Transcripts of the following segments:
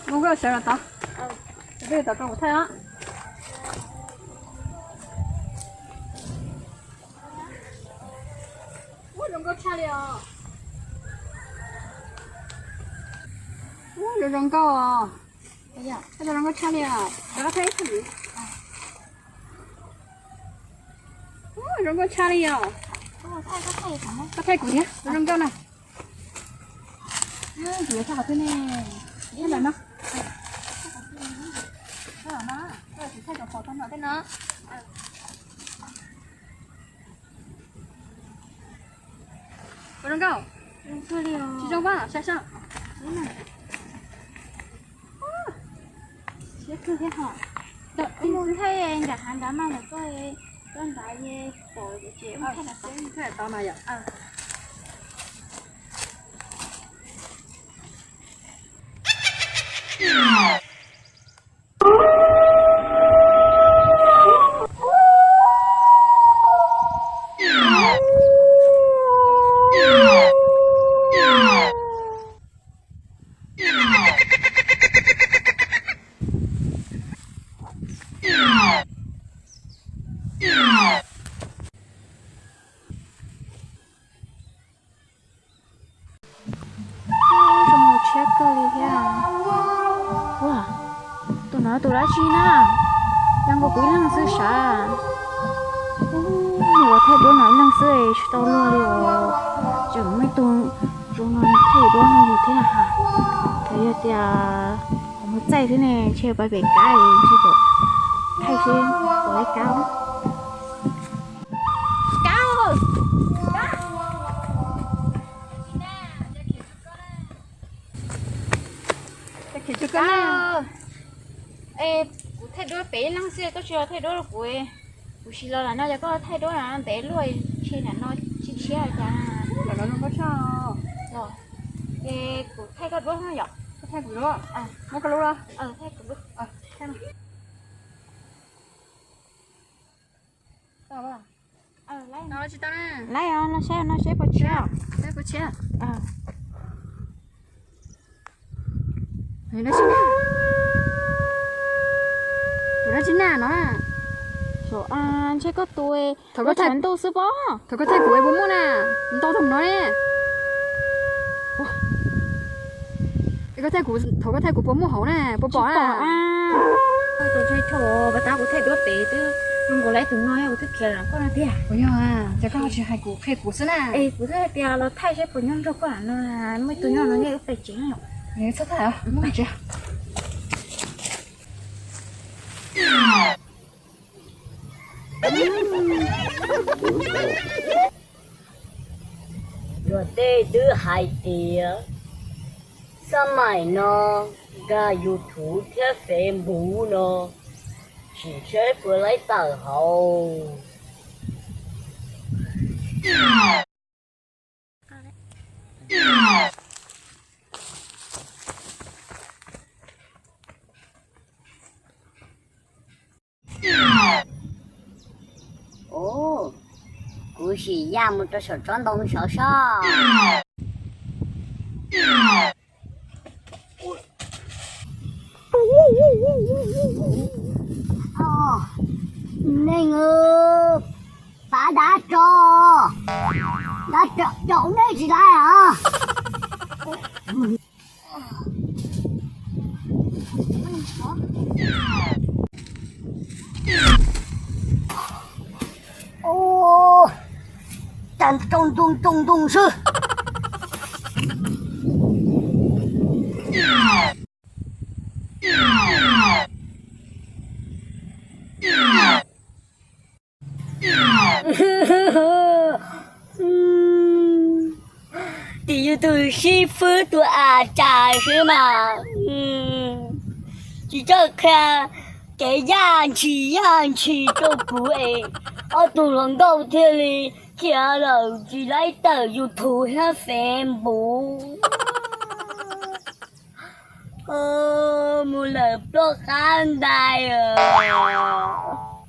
Muab koj sawv los tod, peb yuav tau rau kuv thaij os. Ua zoo nkauj tshaj li os. Ua zoo zoo nkauj os. Zoo nkauj tshaj li os. Rov qab thaij ib tug. Ua zoo nkauj tshaj li os. Koj thaij kuv thiab, zoo nkauj na. Kuv yuav thaij qhov twg ne? Thaij ntawm no. Thaij ntawm no, koj tsis thaij rau qhov tau no tej no. Ua zoo nkauj. Tsis zoo pab, saib saib. Siab kawg thiab hos. Mus thaij nram hav nrad mas ntawm koj, koj nrad ye pom ces mus thaij tod mas yom. Zoo mus tshiab kawg li thiab. Ua, tus no tus dab tsi na? Zoo nkaus kuv ib leeg xwb sav. Ua, thaij duab no ib leeg xwb tsis tau luag li os. Tseem muaj ib tug zoo no thaij duab no yus thiab. Thaum yog tias qhov muag txaij xwb ne, ntshe pais pem kab ntshe kom thaij seb puas laib kab. Kab, kab. Kab, kuv thaij duab pem ib leeg xwb, koj tsis los thaij duab rau kuv. Kuv sim los lam no, yog koj thaij duab no ntev luaj, ntshe lam no tsis tshiab cas. Ces kuv thaij koj duab no yom. Koj thaij kuv duab? Muab koj lub los? Thaij kuv duab. Laib os, no saib no seb puas tshiab. Saib puas tshiab. Tus dab tsi na no? Ntshe koj tus, thaum koj thaij ntuj xwb pob. Thaum koj thaij kuv puas muaj na? Ntau thaum no ne. Koj thaij kuv, thaum koj thaij kuv puas muaj hauv na, puas pom na? Tus ntshe thaum pas tas kuv thaij duab pem twb zoo nkaus li tus no, kuv twb khiav los koj no tiag. Puas yog? Ces koj tsis hais kuv, qhia kuv xwb na. Es kuv twb hais tias los thaij seb puas nyob nrog koj no, muaj ib tug nyob no nyob ib pem tsev no. Txhob thaij, muab tsev. Luag tej twb hais tias xab maim no nkag YouTube thiab Facebook no, sim seb puas laib tawm hauv. Ua, kuv sim ya mus rau saum tsob ntoo saud sob. Neeg, pav dav tso, dav tso, caum nej tsis laiv os. Ua, cas tsoo ntoog tsoo ntoog xwb. Tim yus tus sib fwb tus as tsas xwb mas, tsis txawj qhia kev yaj ntshis yaj ntshis rau kuv es ob tug hluas nkauj thiaj li khiav lawm tsis laib tawm YouTube thiab Facebook. Mus lawm ploj qab ntais.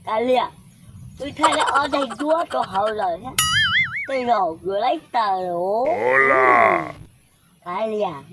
Kav liam, wb thaij lawm ob daim duab rau hauv lawm thiab, tej zaum yuav laib tawm os. Kav liam.